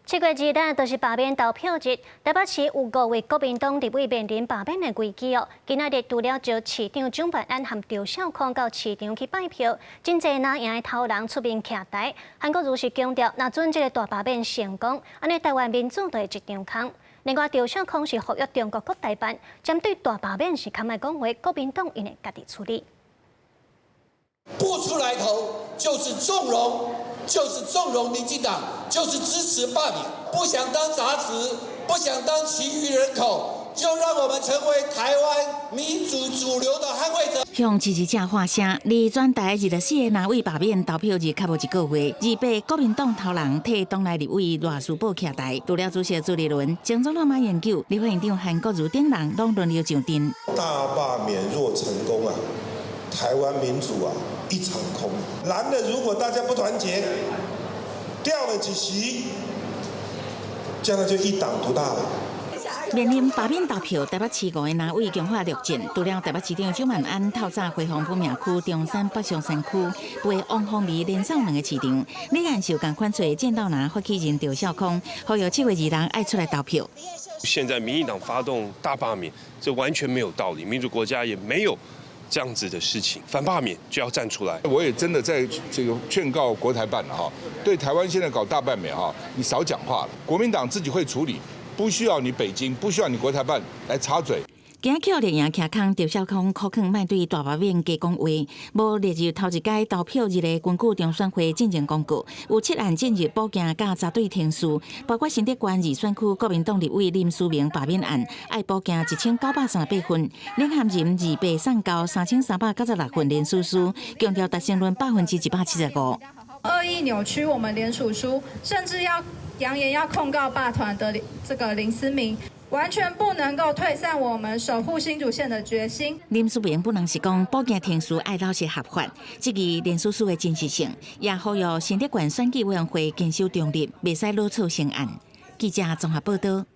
7月2日就是罷免投票日，台北市有五位國民黨立委面臨罷免的危機哦。今仔日除了招市長蔣萬安和趙少康到市場去拜票，真濟藍營的頭人出面徛台。韓國瑜是強調，若準這個大罷免成功，按呢台灣民主就會一場空。另外，趙少康是呼籲中國國台辦針對大罷免是較莫講話，國民黨𪜶會家己處理。不出來投就是縱容，就是縱容民進黨，就是支持罷免。不想當雜職，不想當其餘人口，就讓我們成為台灣民主主流的捍衛者。向支持者喊聲，離全台24個藍委罷免投票日較無一個月，28國民黨頭人替黨內立委賴士葆徛台，除了主席朱立倫、前總統馬英九、立法院長韓國瑜等人，攏輪流上陣。大罷免若成功啊，台灣民主啊一場空。藍的如果大家不團結，掉了幾席，將來就一黨獨大了。面臨罷免投票，台北市五個藍委強化作戰，除了台北市長蔣萬安透早回訪府廟區、中山北上山區，陪王鴻薇連掃兩個市場，李彦秀仝款揣戰鬥藍發起人趙少康，呼籲7月2日愛出來投票。現在民進黨發動大罷免，這完全沒有道理，民主國家也沒有這樣子的事情，反罷免就要站出來。我也真的在這個勸告國台辦了哈，對台灣現在搞大罷免哈，你少講話了，國民黨自己會處理。不需要你北京，不需要你國台辦來插嘴。今日綠營徛空，趙少康苦勸莫對大罷免加講話，無列入頭一屆投票日的根據中選會進前公告，有七案進入補件佮查對程序，包括新竹縣二選區國民黨立委林思明罷免案，愛補件1938份，領銜人二八送交3396份聯署書，強調達成率175%。惡意扭曲我們聯署書，甚至要揚言要控告罷團的這個林思明，完全不能夠退散我們守護新竹縣的決心。林思明本人是講補件程序愛老實合法，質疑聯署書的真實性，也呼籲新竹縣選舉委員會堅守中立，袂使攞錯成案。記者綜合報道。